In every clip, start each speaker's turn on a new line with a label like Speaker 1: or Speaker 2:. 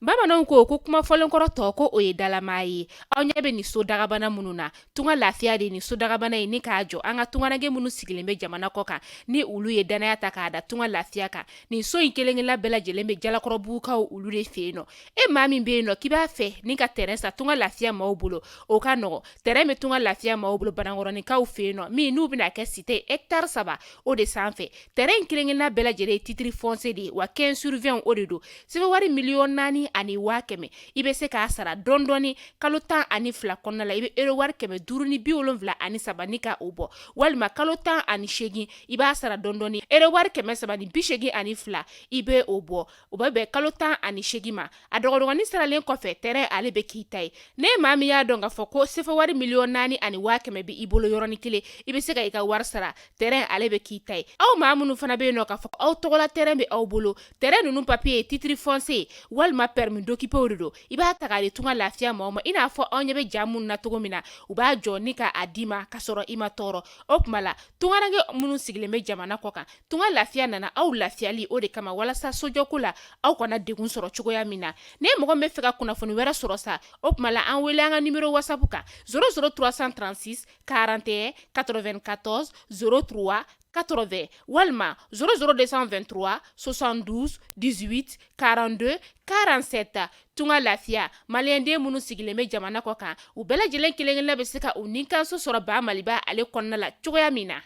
Speaker 1: Bamananw ko kuma fɔlenkɔrɔ tɔ ko o ye dalama ye. Aw ɲɛ bɛ nin so dagabana minnu na, Tunga Lafiya de nin so dagabana in ni k'a jɔ. An ka tungaranke minnu sigilen bɛ jamana kɔ kan, ni olu ye dannaya ta k'a da Tunga Lafiya kan, nin so in kelenkelenna bɛɛ lajɛlen bɛ Jalakɔrɔbugukaw olu de fɛ yen nɔ. E maa min bɛ yen nɔ k'i b'a fɛ ni ka terrain san Tunga Lafiya maaw bolo, o ka nɔgɔ. Terrain bɛ Tunga Lafiya maaw bolo Banankɔrɔninkaw fɛ yen nɔ, min n'u bɛna kɛ cité hectare 3 o de sanfɛ. Terrain in kelenkelenna bɛɛ lajɛlen ye titre foncier de ye, wa 15 sur 20 o de don. CFA wari 4,100,000, i bɛ se k'a sara dɔɔni dɔɔni kalo 12 kɔnɔna la. I bɛ euro wari 573 ni ka o bɔ, walima kalo 18 i b'a sara dɔɔni dɔɔni, euro wari 382 i bɛ o bɔ. O bɛ bɛn kalo 18 ma. A dɔgɔdɔgɔnin saralen kɔfɛ, terrain ale bɛ k'i ta ye. Ne maa min y'a dɔn k'a fɔ ko CFA wari 4,100,000 bɛ i bolo yɔrɔnin kelen, i bɛ se ka i ka wari sara, terrain ale bɛ k'i ta ye. Aw maa minnu fana bɛ yen nɔ k'a fɔ aw tɔgɔla terrain bɛ aw bolo, terrain ninnu papier ye titre foncier walima permis d'occuper de don, i b'a ta k'a di Tunga Lafiya maaw ma. I n'a fɔ aw ɲɛ bɛ ja minnu na cogo min na, u b'a jɔ ni k'a d'i ma ka sɔrɔ i ma tɔɔrɔ. O tuma la, tungaranke minnu sigilen bɛ jamana kɔ kan, Tunga Lafiya nana aw lafiyali o de kama, walasa sojɔko la aw kana degun sɔrɔ cogoya min na. Ni mɔgɔ min bɛ fɛ ka kunnafoni wɛrɛ sɔrɔ sa, o tuma la an wele an ka numéro WhatsApp kan 00 336 41 94 03 80 walima 00 223 72 18 42 47. Tunga Lafiya, maliyɛnden minnu sigilen bɛ jamana kɔ kan, u bɛɛ lajɛlen kelen-kelenna bɛ se ka u nikanso sɔrɔ ba Maliba ale kɔnɔna la cogoya min na.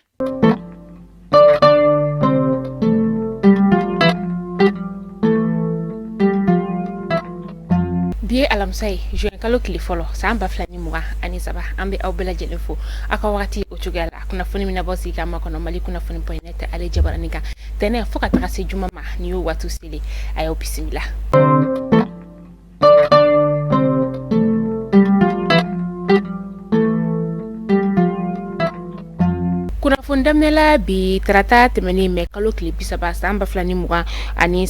Speaker 1: Bi ye alamisa ye, juin kalo tile fɔlɔ, san 2023. An bɛ aw bɛɛ lajɛlen fo aw ka wagati o cogoya la. Kunnafoni min na bɔ sigi ka makɔnɔ Mali kunnafoni point net ale jabaranin kan tɛnɛn fo ka taga se juma ma, nin y'o waati selen, a y'aw bisimila. Kunnafoni daminɛ la bi tarata tɛmɛnen mɛ kalo tile 30 san 2023, an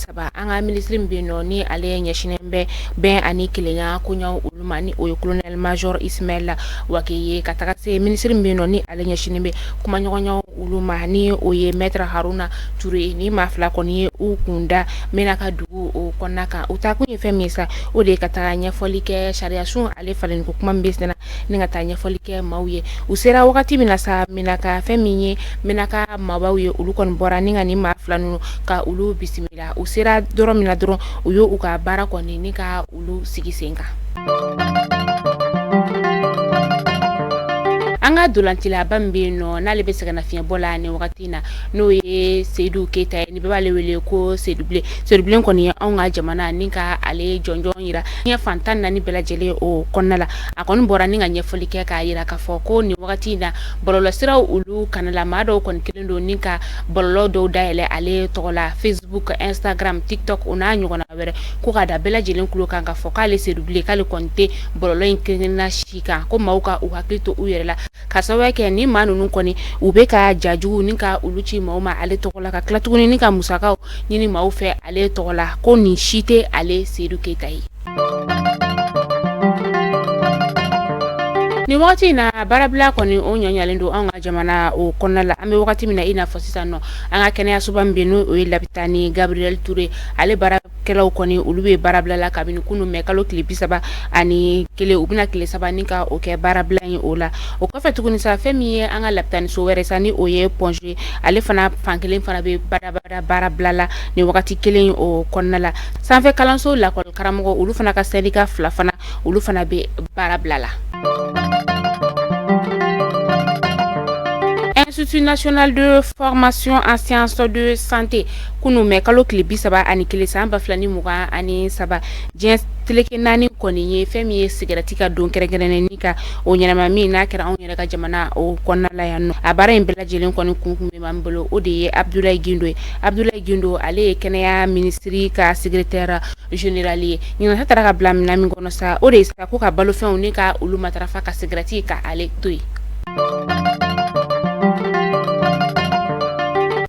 Speaker 1: ka minisiri min bɛ yen nɔ ni ale ɲɛsinnen bɛ bɛn ani kelenya koɲaw olu ma, ni o ye colonel major Ismaël Wagué ye, ka taga se minisiri min bɛ yen nɔ ni ale ɲɛsinnen bɛ kumaɲɔgɔnya olu ma, ni o ye maître Haruna Touré. Ni maa fila kɔni ye u kun da Menaka dugu o kɔnɔna kan, u taakun ye fɛn min ye sa, o de ye ka taga ɲɛfɔli kɛ sariyasun ale falenni ko kuma min bɛ senna, ni ka taa ɲɛfɔli kɛ maaw ye. U sera wagati min na sa Menaka, fɛn min ye Menaka maabaw ye, olu kɔni bɔra ni ka nin maa fila ninnu ka olu bisimila. U sera dɔrɔn min na dɔrɔn, u ye u ka baara kɔni ni ka olu sigi sen kan. An ka ntolancilaba min bɛ yen nɔ n'ale bɛ sɛgɛnnafiɲɛbɔ la nin wagati in na, n'o ye Seyidu Keyita ye, ni bɛɛ b'ale wele ko Seyidu Bilen. Seyidu Bilen kɔni ye anw ka jamana ni ka ale jɔnjɔn yira diɲɛ fan 14 bɛɛ lajɛlen o kɔnɔna la. A kɔni bɔra ni ka ɲɛfɔli kɛ k'a yira k'a fɔ ko nin wagati in na, bɔlɔlɔsiraw olu kana la, maa dɔw kɔni kɛlen don ni ka bɔlɔlɔ dɔw dayɛlɛ ale tɔgɔ la, Facebook, Instagram, TikTok, o n'a ɲɔgɔnna wɛrɛ, ko ka da bɛɛ lajɛlen tulo kan k'a fɔ k'ale Seyidu Bilen k'ale kɔni tɛ bɔlɔlɔ in kelenkelenna si kan, ko maaw ka u hakili to u yɛrɛ la, ka sababu kɛ ni maa ninnu kɔni u bɛ ka jajugu ni ka olu ci maaw ma ale tɔgɔ la, ka tila tuguni ni ka musakaw ɲini maaw fɛ ale tɔgɔ la, ko nin si tɛ ale Seyidu Keyita ye. Nin wagati in na, baarabila kɔni o ɲɔɲalen don anw ka jamana o kɔnɔna la. An bɛ wagati min na i n'a fɔ sisan nɔ, an ka kɛnɛyasoba min bɛ n'o o ye lapitani Gabriel Touré, ale baarakɛlaw kɔni olu bɛ baarabila la kabini kunun mɛ kalo tile 31. U bɛna tile 3 ni ka o kɛ baarabila in o la. O kɔfɛ tuguni sa, fɛn min ye an ka lapitaniso wɛrɛ sa, ni o ye Point G, ale fana fankelen fana bɛ baarabila la nin wagati kelen o kɔnɔna la. Sanfɛ kalanso lakɔli karamɔgɔ olu fana ka syndicat fila fana, olu fana bɛ baarabila la. Institut national de formation en sciences de santé, kunun mɛ kalo tile 31 san 2023, diɲɛ seleke naani kɔni ye fɛn min ye sigɛrɛti ka don kɛrɛnkɛrɛnnen ni ka o ɲɛnama min n'a kɛra anw yɛrɛ ka jamana o kɔnɔna la yan nɔ. A baara in bɛɛ lajɛlen kɔni kun kun bɛ maa min bolo, o de ye Abdoulaye Guindo ye. Abdoulaye Guindo, ale ye kɛnɛya minisiri ka secrétaire général ye. Ɲinan ta taara ka bila minɛn min kɔnɔ sa, o de ye sa ko ka balofɛnw ni ka olu matarafa, ka sigɛrɛti ka ale to yen.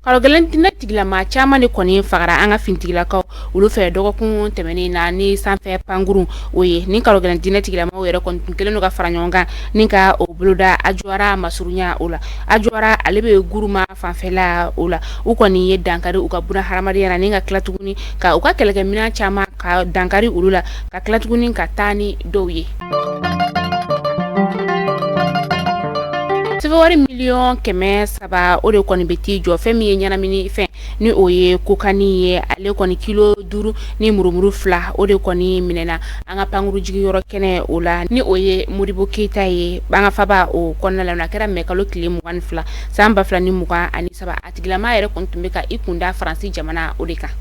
Speaker 1: Karogɛlɛn diinɛ tigilama caman de kɔni fagara an ka finitigilakaw olu fɛ dɔgɔkun tɛmɛnen na ni sanfɛ pankurun o ye. Ni karogɛlɛn diinɛ tigilamaw yɛrɛ kɔni tun kɛlen don ka fara ɲɔgɔn kan ni ka o boloda Ajuwara masurunya o la. Ajuwara ale bɛ Guruma fanfɛla o la. U kɔni ye dankari u ka buna hadamadenya na ni ka tila tuguni ka u ka kɛlɛkɛminɛn caman Ka dankari olu la ka tila tuguni ka taa ni dɔw ye. Sefa wari miliyɔn 300, o de kɔni bɛ t'i jɔ fɛn min ye ɲɛnamini fɛn ni o ye kokani ye. Ale kɔni kilo 5 ni murumuru 2, o de kɔni minɛna an ka pankuru jigiyɔrɔ kɛnɛ o la, ni o ye Modibo Keyita ye, an ka faba o kɔnɔna la. A kɛra mɛ kalo tile 22 san 2023. A tigilama yɛrɛ kɔni tun bɛ ka i kunda Faransi jamana o de kan.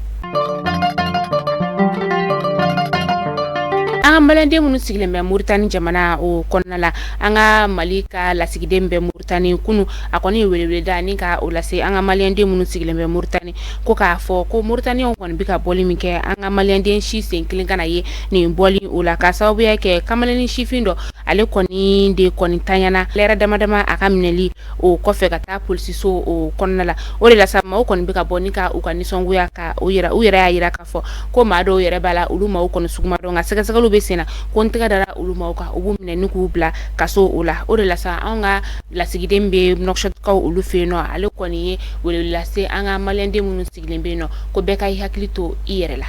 Speaker 1: An ka maliyɛnden minnu sigilen bɛ Moritani jamana o kɔnɔna la, an ka Mali ka lasigiden bɛ Moritani kunun, a kɔni ye weleweleda ni ka o lase an ka maliyɛnden minnu sigilen bɛ Moritani, ko k'a fɔ ko Moritaniyɛnw kɔni bɛ ka bɔli min kɛ, an ka maliyɛnden si sen kelen kana ye nin bɔli o la, k'a sababuya kɛ kamalennin sifin dɔ, ale kɔni de kɔni tanyana lɛrɛ dama dama a ka minɛli o kɔfɛ ka taa polisiso o kɔnɔna la. O de la sa, maaw kɔni bɛ ka bɔ ni ka u ka nisɔngoya ka u yɛrɛ u yɛrɛ y'a jira k'a fɔ ko maa dɔw yɛrɛ b'a la, olu maaw kɔni sugu ma dɔn, nka sɛgɛsɛgɛliw bɛ sen na, ko n tɛgɛ dara olu maaw kan, u b'u minɛ ni k'u bila kaso o la. O de la sa, anw ka lasigiden bɛ Nouakchottkaw olu fɛ yen nɔ, ale kɔni ye welewele lase an ka maliyɛnden minnu sigilen bɛ yen nɔ, ko bɛɛ ka i hakili to i yɛrɛ la.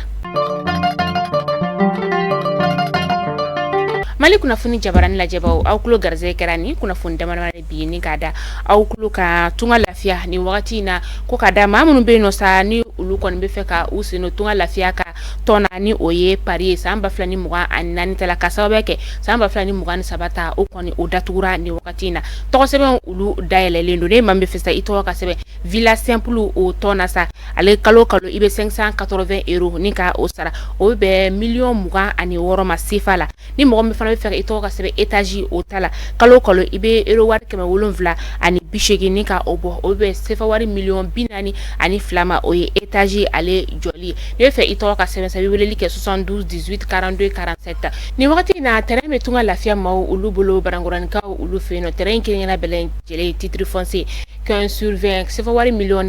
Speaker 1: Mali kunnafoni jabarani lajɛbaw, aw tulo garisɛgɛ kɛra ni kunnafoni damadama bi ni k'a da aw tulo kan tunga lafiya ni wagati in na, ko ka da maa minnu bɛ yen nɔ sa, ni olu kɔni bɛ fɛ ka u sen don tunga lafiya ka tɔn na, ni o ye pari ye san 2024 ta la, ka sababu kɛ san 2023 ta, o kɔni o datugura ni wagati in na. Tɔgɔsɛbɛn olu dayɛlɛlen don. Ne maa min bɛ fɛ sa i tɔgɔ ka sɛbɛn villa simple o tɔn na sa, ale kalo kalo i bɛ 580 euros ni ka o sara, o bɛ bɛn miliyɔn 26 ma sefa la. Ni mɔgɔ min fana bɛ fɛ i tɔgɔ ka sɛbɛn étage o ta la, kalo kalo i bɛ euro wari 780 ni ka o bɔ, o bɛ sefa wari miliyɔn 42 ma, o ye étage ale jɔli ye. N'i bɛ fɛ i tɔgɔ ka sɛbɛn sa, i bɛ weleli kɛ 72 18 42 47. Nin wagati in na, terrain bɛ tunga lafiya maaw olu bolo Banankɔrɔnikaw olu fɛ yen nɔ. Terrain in kelen-kelenna bɛɛ lajɛlen titre foncier 15 sur 20, sefa wari 4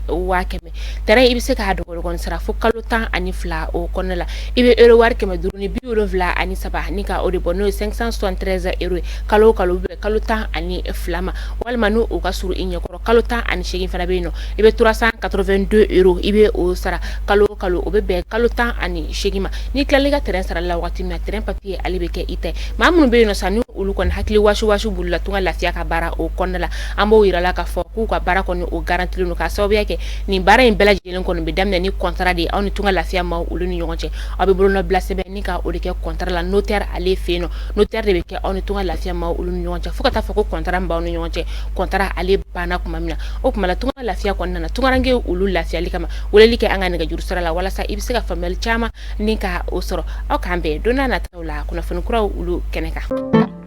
Speaker 1: 100 000. Terrain i bɛ se k'a dɔgɔdɔgɔnin sara fo kalo 12 o kɔnɔna la. I bɛ euro wari 573 ni ka o de bɔ, n'o ye 573 euros ye kalo o kalo, bɛ kalo 12 ma. Walima n'o o ka surun i ɲɛkɔrɔ, kalo 18 fana bɛ yen nɔ, i bɛ 382 euros, i bɛ o sara kalo o kalo, o bɛ bɛn kalo 18 ma. N'i tilala i ka terrain sarali la waati min na, terrain papier ale bɛ kɛ i ta ye. Maa minnu bɛ yen nɔ sa, ni olu kɔni hakili waasi waasi b'olu la tunga lafiya ka baara o kɔnɔna la, an b'o yira la k'a fɔ k'u ka baara kɔni o garantilen don, k'a sababuya kɛ nin baara in bɛɛ lajɛlen kɔni bɛ daminɛ ni contrat de ye aw ni tunga lafiya maaw olu ni ɲɔgɔn cɛ. Aw bɛ bolonɔbila sɛbɛn ni ka o de kɛ contrat la notaire ale fɛ yen nɔ. Notaire de bɛ kɛ aw ni tunga lafiya maaw olu ni ɲɔgɔn cɛ, fo ka taa fɔ ko contrat min b'aw ni ɲɔgɔn cɛ, contrat ale banna tuma min na, o tuma la tunga lafiya kɔnɔna nana tungaranke olu lafiyali kama. Weleli kɛ an ka nɛgɛjuru sira la walasa i bɛ se ka faamuyali caman ni ka o sɔrɔ. Aw k'an bɛn don n'a nataw la kunnafoni kuraw olu kɛnɛ kan.